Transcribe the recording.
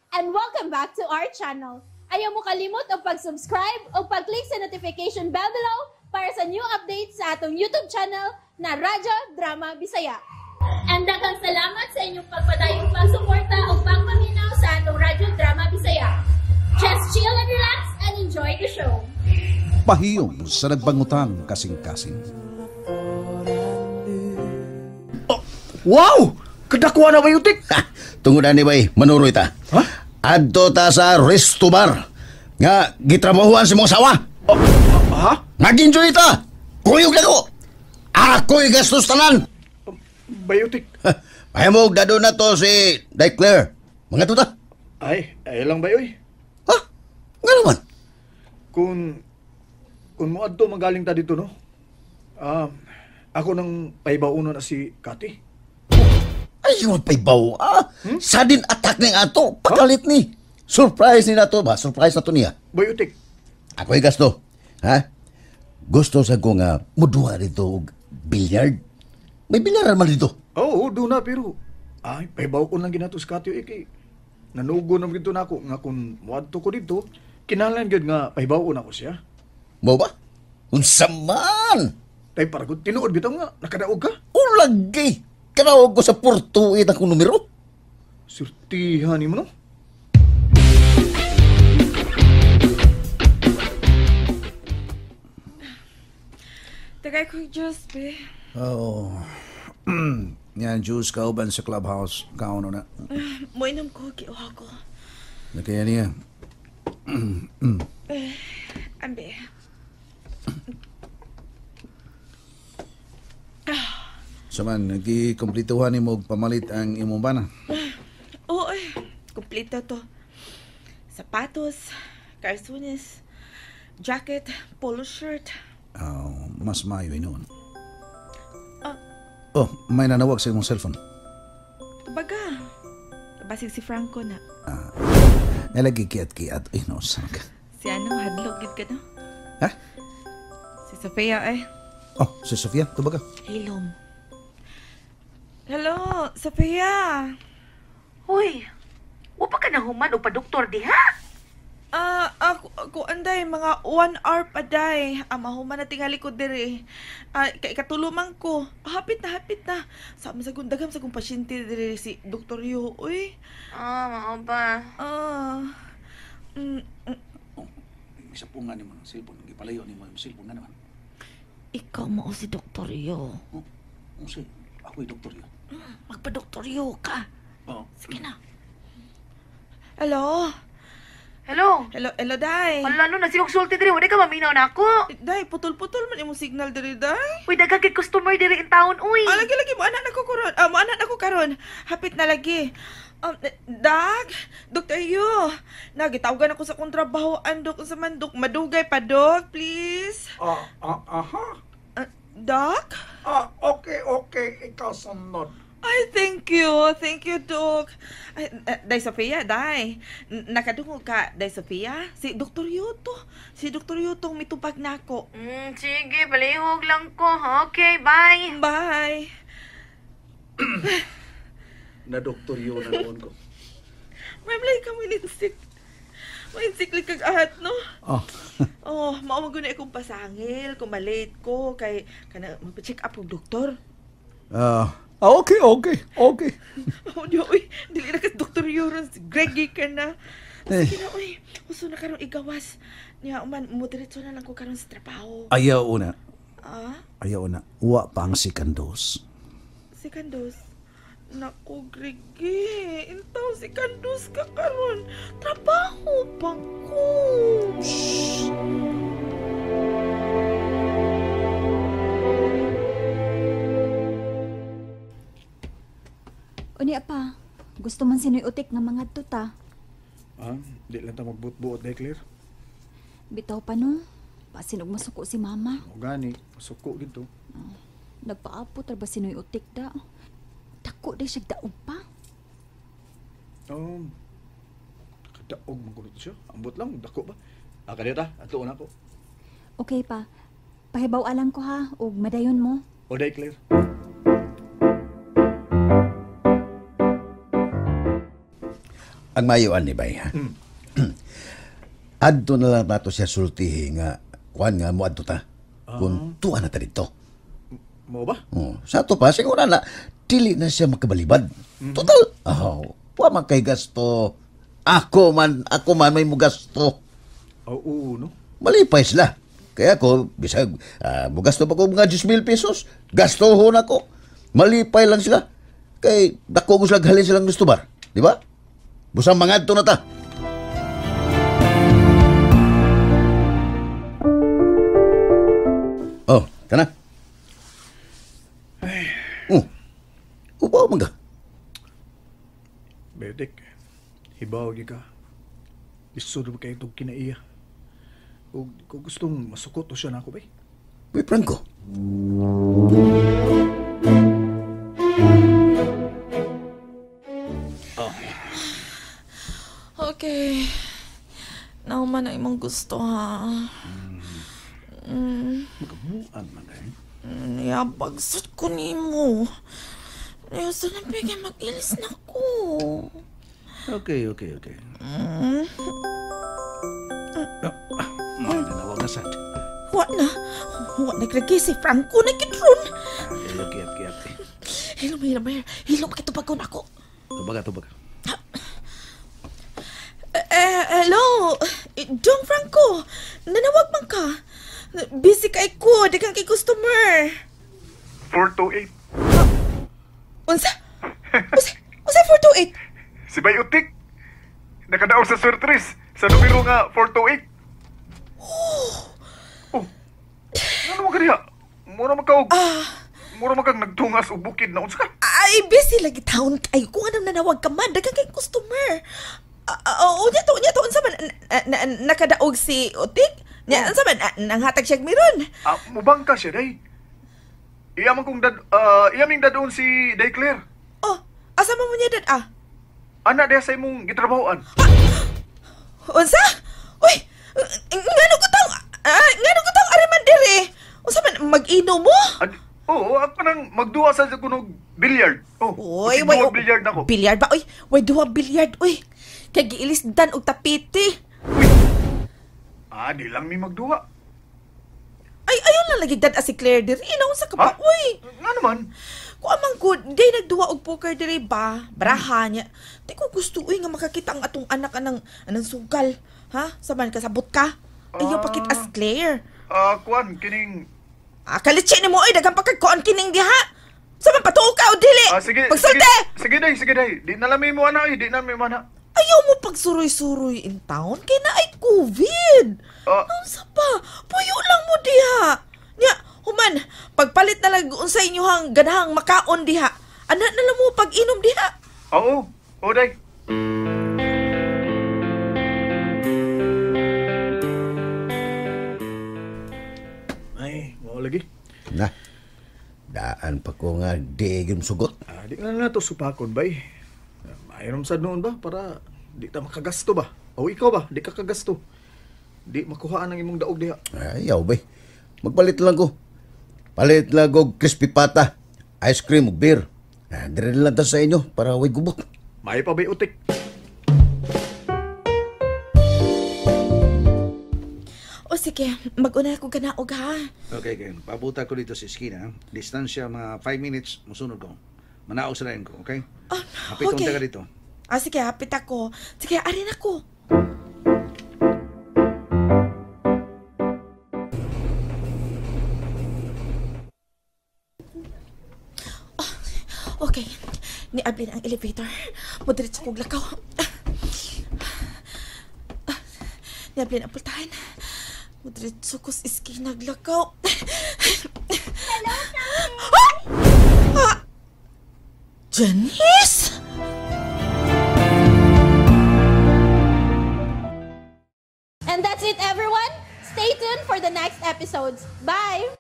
And welcome back to our channel. Ayaw mo kalimot og pag-subscribe o pag-click sa notification bell below para sa new updates sa atong YouTube channel na Radyo Drama Bisaya. And daghang salamat sa inyong pagpadayong pagsuporta o pagpaminaw sa atong Radyo Drama Bisaya. Just chill and relax and enjoy the show. Pahiyom sa nagbangutang kasing-kasing. Oh, wow! Kadakuha na ba yung tik? Tungod ani bay, manuroy ta. Ha? Adto ta sa resto bar. Nga gitrabahuan si mong sawa. Oh, ha? Nag-enjoy ta. Kuyog na ko. Ako'y gastos tanan. Bayutik. Mahimog dado na to si Day Claire. Mga tuta. Ay, ay lang bayoy. Ha? Nga naman. Kung mo adto magaling ta dito, no? Ako nang paibauno na si Kati. Ay, paibaw. Ah, hmm? Sudden attack ning ato. Pakalit ni. Surprise ni nato ba? Surprise na to niya. Bayutik. Ako'y gasto. Ha? Gusto sa ko nga muduha dito og billiard. May bilyaran man dito. Oo, doon na, pero ay, paibaw ko lang ginato si Kati. Eh, kay nanugo na dito na ako nga kung muadto ko dito, kinahanglan gyud nga paibaw ko na ako siya. Mo ba? Unsa man? Tay paragod tinuod bitaw nga nakadaog ka. Ulagi. Kanaog ko sa portuit akong numero. Surtihan nimo no? Tagay ko juice, be. Oh. Yan, juice kauban sa clubhouse. Kauno na. Moinom ko, kiuha ko. Nakaya niya. Ambe. Saman, nagkikomplituhan ni mo pamalit ang imong bana. Oo, eh. Kumplito to. Sapatos, calzones, jacket, polo shirt. Oh, mas maayo noon. Oh, may nanawag sa imong cellphone. Baga. Basig si Franco na. Nalagi kiat-kiat. Ay, no, saan ka? Si ano, hadlok gid ka no? Ha? Si Sofia eh. Oh, si Sofia, tubaga. Hilom. Hello, Sofia. Uy, wa pa ka na human o pa-doktor diha? Ako anday, mga 1 hour pa day. Mahuman na tingali ko diri. Kay katulumang ko. Hapit na, hapit na. Sa sa dagam sa kong pasyente diri si Dr. Yu. Uy. Mao ba? Isa po nga ni mo ng cellphone. Gipalayo ni mo yung cellphone nga naman. Ikaw mao si Dr. Yu. Oh, si, ako'y Dr. Yu. Magpa-Dr. Yu ka. Oo. Sige na. Hello? Hello? Hello, hello, day. Hala no, nasigog sulti diri, wala ka maminaw na ako. Day, putol-putol man imong signal diri, day. Uy, daghang kay customer diri in town, uy. Lagi lagi mo anak nako karon. Mo anak nako karon. Hapit na lagi. Dag, Dr. Yu. Nagitawagan ako sa akong trabaho andok sa mandok. Madugay pa, Dok, please. Aha. Doc? Okay, okay. Ikaw sunod. Ay, thank you. Thank you, Doc. Ay, Day Sofia, Day. Nakadungog ka, Day Sofia? Si Dr. Yuto. Si Dr. Yuto mitupag nako. Sige, palihog lang ko. Okay, bye. Bye. Na Dr. Yu na noon ko. May blay ka mo insik. May insik kag ahat, no? Oh. Oh, mao man gud akong pasangil kung malate ko kay kana magpa-check up og doktor. Okay, okay, okay. Oh, di, uy, dili na ka Dr. Yuron, si Greggy ka na. Sige na, uy, uso na karon igawas. Niya, man, mo diretso na lang ko karon sa trabaho. Ayaw una. Ah? Ayaw una. Wa pa ang sikandos. Sikandos? Naku, Greggy, intaw sikandos ka karon. Trabaho pa ko. Shh. Unya pa, gusto man sinuy utik nga mga tuta. Di lang ta magbuot-buot, day, Claire. Bitaw pa no, pasinog masuko si mama. O gani, masuko gito. Nagpaapot ra ba sinuy utik da? Dako day siya daog pa. Kadaog man kuno siya. Ambot lang, dako ba? Kadiyo ta, atuon ako. Okay pa. Pahibaw alang ko ha, ug madayon mo. O day, Claire. Ang mayuan ni bay, ha? Adto na lang nato siya sultihi nga kuan nga mo adto ta. Kung tuwa na ta dito. Mo ba? Oh, sa ato pa siguro na dili na siya makabalibad. Total. Oh, wa man kay gasto. Ako man may mugasto. Oo, no. Malipay sila. Kaya ako, bisag, mugasto pa ko mga 10,000 pesos. Gastohon ako. Malipay lang sila. Kay dako ko sila halin silang gusto bar. Di ba? Busang mangadto na ta. Oh, kana. Ay. Oh. Ubaw man ka. Bedek, hibaw gi ka. Lisod ba kayo itong kinaiya? Kung gustong masukot o siya na ako, bay. Uy, Franco. Oh. Okay. Nauman ang imong gusto, ha? Magamuan man, eh. Niyabagsot ko nimo. Ayaw sa nabigay, mag-ilis na ko. Okay. Mga na sad. Wa na. Wa na kragi si Franco na kitron. Kiyat. Hilom. Hilom kitubagon ako. Tubaga. Hello, Dong Franco. Nanawag man ka. Busy kay ko, daghang kay customer. 428. Unsa? Unsa 428? Si Bay Utik. Nakadaog sa Surtris sa numero nga 428. Oh. Ano mo kaniya? Mura man ka og mura man kang nagtungas og bukid na unsa ka? Ay, busy lagi taon kay kung anong nanawag ka man, daghang kay customer. Unya to unsa man nakadaog si Utik? Nya unsa man nanghatag siya miron? Mubangka siya day. Iya man kong iya ming dadon si Day Claire. Oh, asa man mo niya dad ah? Ana diha sa imong gitrabahoan. Unsa? Uy, ngano ko tong ariman diri? Unsa man mag-inom mo? Oo, ako nang magduwa sa kunog billiard. Oh, oy, way billiard nako. Billiard ba? Uy, way duwa billiard uy. Kay giilisdan og tapete. Uy. Di lang mi magduwa. Ay, ayon lang lagi dad si Claire diri. Inaunsa ka ba? Uy. Nga naman. Kuan man gud, day nagduwa og poker diri ba? Baraha niya. Di ko gusto uy nga makakita ang atong anak anang sugal. Ha? Saman kasabot ka? Ayaw pakit as Claire. Kuan kining kalitsi nimo oy, daghang pagkakuan kining diha. Saman patuo ka o dili? Sige. Pagsulti. Sige day. Di na lang mi mo ana, di na mi mo ana. Ayaw mo pagsuroy-suroy in town kay na ay COVID. Unsa pa? Puyo lang mo diha. Nya, human, pagpalit na lang unsa inyohang ganahang makaon diha. Ana na lang mo pag-inom diha. Oo. Oo, day. Ay, mao lagi. Na. Daan pa ko nga di gyud sugot. Di na na to supakon bay. Mayroon sad noon ba para di ta makagasto ba? O ikaw ba, di ka kagasto. Di makuhaan ang imong daog diha. Ayaw bay. Magpalit lang ko. Palit lang og crispy pata, ice cream ug beer. Dire lang ta sa inyo para way gubot. May pa bay utik. O sige, mag-una ako ganaog ha. Okay, Ken. Pabuta ko dito sa eskina. Distansya mga 5 minutes, musunod ko. Manaog sa lain ko, okay? Hapit okay. Ka dito. Sige, hapit ako. Sige, arin ako. Oh, okay. Niabli na ang elevator. Mudiretso kog lakaw. Niabli na ang pultahan. Mudiretso ko sa iskina naglakaw. Hello, Tami! Janice! And that's it, everyone. Stay tuned for the next episodes. Bye!